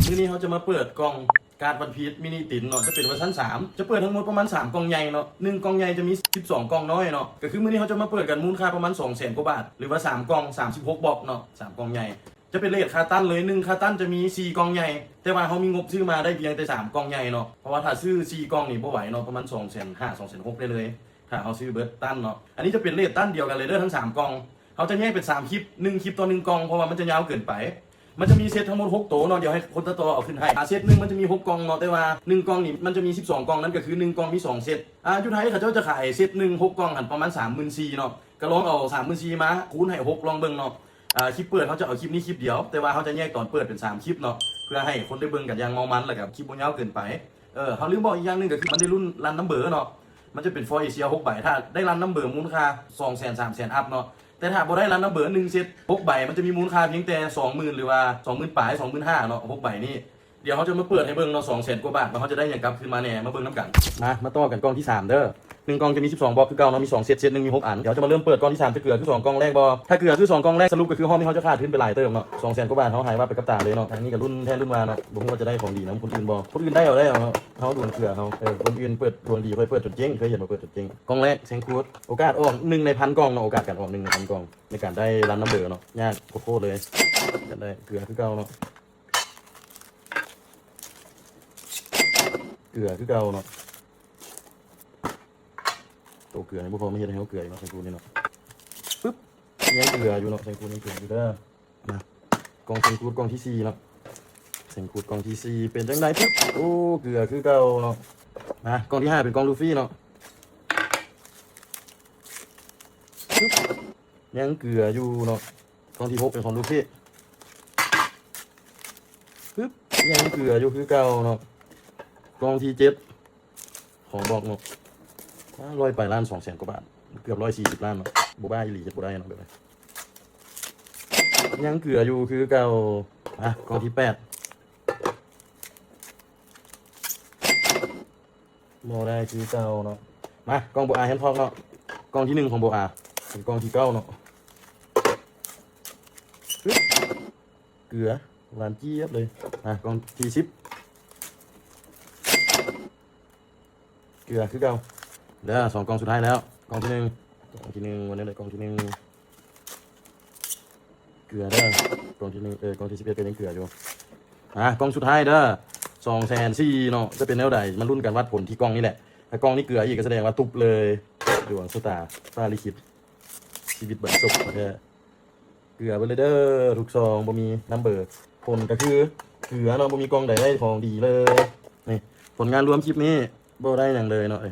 ມື້ນີ້ເຮົາຈະມາເປີດກ່ອງກາດວັນພີຊມິນິຕິນເນາະ ຈະເປັນເວີຊັນສາມ ຈະເປີດທັງໝົດປະມານສາມກ່ອງໃຫຍ່ເນາະ ໜຶ່ງກ່ອງໃຫຍ່ຈະມີສິບສອງກ່ອງນ້ອຍເນາະ ກໍຄືມື້ນີ້ເຮົາຈະມາເປີດກັນມູນຄ່າປະມານສອງແສນກວ່າບາດ ຫຼືວ່າສາມກ່ອງ ສາມສິບຫົກບລັອກເນາະ ສາມກ່ອງໃຫຍ່ ຈະເປັນເຣດຄ່າຕັນເລີຍ ໜຶ່ງຄ່າຕັນຈະມີສີ່ກ່ອງໃຫຍ່ ແຕ່ວ່າເຮົາມີງົບຊື້ມາໄດ້ພຽງແຕ່ສາມກ່ອງໃຫຍ່ເນາະ ເພາະວ່າຖ້າຊື້ສີ່ກ່ອງນີ້ບໍ່ໄຫວເນາະ ປະມານສອງແສນຫ້າ ສອງແສນຫົກໄດ້ເລີຍ ຖ້າເຮົາຊື້ເບິດຕັນເນາະ ອັນນີ້ຈະເປັນເຣດຕັນດຽວກັນເລີຍເດີ ທັງສາມກ່ອງ ເຮົາຈະແຍກເປັນສາມຄລິບ ໜຶ່ງຄລິບຕໍ່ໜຶ່ງກ່ອງ ເພາະວ່າມັນຈະຍາວເກີນໄປ ມັນຈະມີເຊັດທັງໝົດຫົກໂຕເນາະ ດຽວໃຫ້ຄົນຕັດຕໍ່ເອົາຂຶ້ນໃຫ້ ອາ ເຊັດໜຶ່ງມັນຈະມີຫົກກ່ອງເນາະ ແຕ່ວ່າໜຶ່ງກ່ອງນີ້ມັນຈະມີສິບສອງກ່ອງ ນັ້ນກໍຄືໜຶ່ງກ່ອງມີສອງເຊັດ ອາ ຢູ່ໄທເຂົາເຈົ້າຈະຂາຍເຊັດໜຶ່ງຫົກກ່ອງຫັ້ນປະມານສາມໝື່ນສີ່ເນາະ ກໍລອງເອົາສາມໝື່ນສີ່ມາຄູນໃຫ້ຫົກລອງເບິ່ງເນາະ ອາ ຄລິບເປີດເຮົາຈະເອົາຄລິບນີ້ຄລິບດຽວ ແຕ່ວ່າເຮົາຈະແຍກຕອນເປີດເປັນສາມຄລິບເນາະ ເພື່ອໃຫ້ຄົນໄດ້ເບິ່ງກັນຢ່າງເມົາມັນ ແລ້ວກໍຄລິບບໍ່ຍາວເກີນໄປ ເອີ ເຮົາລືມບອກອີກຢ່າງໜຶ່ງ ກໍຄືມັນໄດ້ລຸ້ນລັນນຳເບີເນາະ ມັນຈະເປັນຟໍເອເຊຍຫົກໃບ ຖ້າໄດ້ລັນນຳເບີມູນຄ່າສອງແສນ ສາມແສນອັບເນາະ ແຕ່ຖ້າບໍ່ໄດ້ລັນນຳເບີ ໜຶ່ງເຊັດຫົກໃບ ມັນຈະມີມູນຄ່າພຽງແຕ່ສອງໝື່ນ ຫຼືວ່າສອງໝື່ນປາຍ ສອງໝື່ນຫ້າເນາະ ຫົກໃບນີ້ ດຽວເຮົາຈະມາເປີດໃຫ້ເບິ່ງເນາະ ສອງແສນກວ່າບາດ ວ່າເຮົາຈະໄດ້ຫຍັງກັບຄືນມາແດ່ ມາເບິ່ງນຳກັນ ມາ ມາຕໍ່ກັນກ່ອງທີສາມເດີ ໜຶ່ງກ່ອງຈະມີສິບສອງບລັອກຄືເກົ່າເນາະ ມີສອງເຊັດ ເຊັດໜຶ່ງມີຫົກອັນ ດຽວເຮົາຈະມາເລີ່ມເປີດກ່ອງທີສາມ ຈະເກືອຄືສອງກ່ອງແລກບໍ່ ຖ້າເກືອຄືສອງກ່ອງແລກ ສະຫຼຸບກໍຄືຮອບນີ້ເຮົາຈະຂາດທຶນໄປຫຼາຍເຕີບເນາະ ສອງແສນກວ່າບາດ ເຮົາຫາຍວັບໄປກັບຕາເລີຍເນາະ ທາງນີ້ກໍລຸ້ນແທ້ລຸ້ນວ່າເນາະ ບໍ່ຮູ້ວ່າຈະໄດ້ຂອງດີນຳຄົນອື່ນບໍ່ ຄົນອື່ນໄດ້ເອົາໄດ້ເອົາເນາະ ເຮົາດວງເກືອເຮົາ ເອີ ຄົນອື່ນເປີດດວງດີ ຂ້ອຍເປີດຈົນເຈັງ ເຄີຍເຫັນບໍ່ເປີດຈົນເຈັງ ກ່ອງແລກແຊງຄູດ ໂອກາດອອກໜຶ່ງໃນພັນກ່ອງເນາະ ໂອກາດການອອກໜຶ່ງໃນພັນກ່ອງ ໃນການໄດ້ລັນນຳເບີເນາະ ຍາກໂຄດໆເລີຍ ການໄດ້ເກືອຄືເກົ່າເນາະ ເກືອຄືເກົ່າເນາະ ໂຕເກືອນີ້ບໍ່ພໍມາເຮັດໃຫ້ເຮົາເກືອອີກເນາະ ແຊງຄູດນີ້ເນາະ ປຶບ ຍັງເກືອຢູ່ເນາະ ແຊງຄູດຍັງເກືອຢູ່ເດີ ມາ ກ່ອງແຊງຄູດກ່ອງທີສີ່ເນາະ ແຊງຄູດກ່ອງທີສີ່ເປັນຈັ່ງໃດ ປຶບ ໂອ້ ເກືອຄືເກົ່າເນາະ ມາ ກ່ອງທີຫ້າເປັນກ່ອງລູຟີ້ເນາະ ປຶບ ຍັງເກືອຢູ່ເນາະ ກ່ອງທີຫົກເປັນຂອງລູຟີ້ ປຶບ ຍັງເກືອຢູ່ຄືເກົ່າເນາະ ກ່ອງທີເຈັດ ຂອງບລັອກເນາະ ຮ້ອຍປາຍລ້ານ ສອງແສນກວ່າບາດ ເກືອບຮ້ອຍສີ່ສິບລ້ານເນາະ ບໍ່ບ້າອີ່ຫຼີເຮັດບໍ່ໄດ້ເນາະແບບນີ້ ຍັງເກືອຢູ່ຄືເກົ່າ ອ່ະ ກ່ອງທີແປດ ບໍ່ໄດ້ຄືເກົ່າເນາະ ມາ ກ່ອງໂບອາແຮນທອກເນາະ ກ່ອງທີໜຶ່ງຂອງໂບອາ ເປັນກ່ອງທີເກົ້າເນາະ ປຶບ ເກືອ ຫວານຈຽບເລີຍ ອ່ະ ກ່ອງທີສິບ ເກືອຄືເກົ່າ ເດີ ສອງກ່ອງສຸດທ້າຍແລ້ວ ກ່ອງທີໜຶ່ງ ກ່ອງທີໜຶ່ງ ວັນນີ້ໄດ້ກ່ອງທີໜຶ່ງ ເກືອເດີ ກ່ອງທີໜຶ່ງ ເອີ ກ່ອງທີສິບເອັດກໍຍັງເກືອຢູ່ ອ່ະ ກ່ອງສຸດທ້າຍເດີ ສອງແສນສີ່ເນາະ ຈະເປັນແນວໃດ ມາລຸ້ນກັນວັດຜົນທີ່ກ່ອງນີ້ແຫຼະ ຖ້າກ່ອງນີ້ເກືອອີກກໍສະແດງວ່າຕຸບເລີຍ ດວງຊະຕາ ຟ້າລິຂິດ ຊີວິດບັນສົບແທ້ ເກືອເບິດເລີຍເດີ ທຸກຊອງບໍ່ມີນຳເບີ ຜົນກໍຄືເກືອເນາະ ບໍ່ມີກ່ອງໃດໄດ້ຂອງດີເລີຍ ນີ້ ຜົນງານລວມຄລິບນີ້ບໍ່ໄດ້ຫຍັງເລີຍເນາະ ເອີ